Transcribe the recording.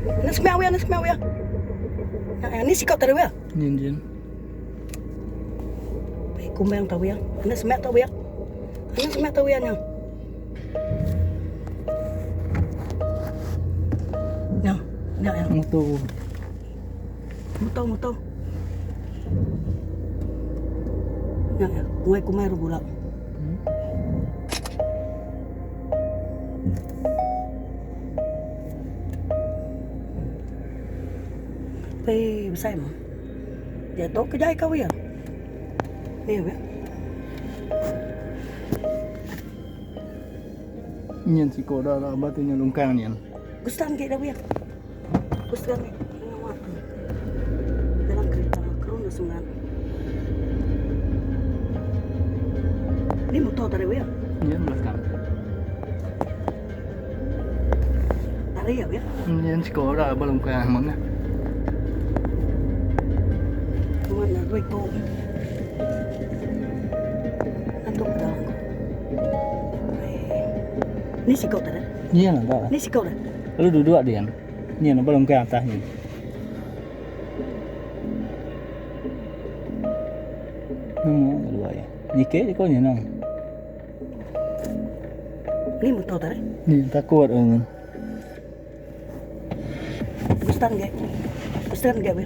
Enda semak weh, enda semak weh. Ni sikap tadi weh. Nyin jin. Pai kumbang tau weh. Enda semak tau weh. Enda semak tau weh nya. Nya, nya ya. Motor. Motor, motor. Nya ya, kumai kumai ru bulak. Hmm. Pei besai mah. Diatu ke jai kau iya. Ni ya. Nyen siko dah lah batu nya lungkang nyen. Gustan ke dah ya. Gustan ke. Dalam kereta kerun sungai. Ni motor tadi ya. Nyen belakang. Tadi ya ya. Nyen siko dah ba lungkang mana. Mana duit tu. Antuk dah. Ni siko tadi. Nyen lah. Ni siko dah. Lalu duduk dia. Nyen ba lungkang atas nyen. Nemu dua ya. Nike ko nyen nang. Ni motor tadi. Ni takut orang. Gustan ge. Gustan ge.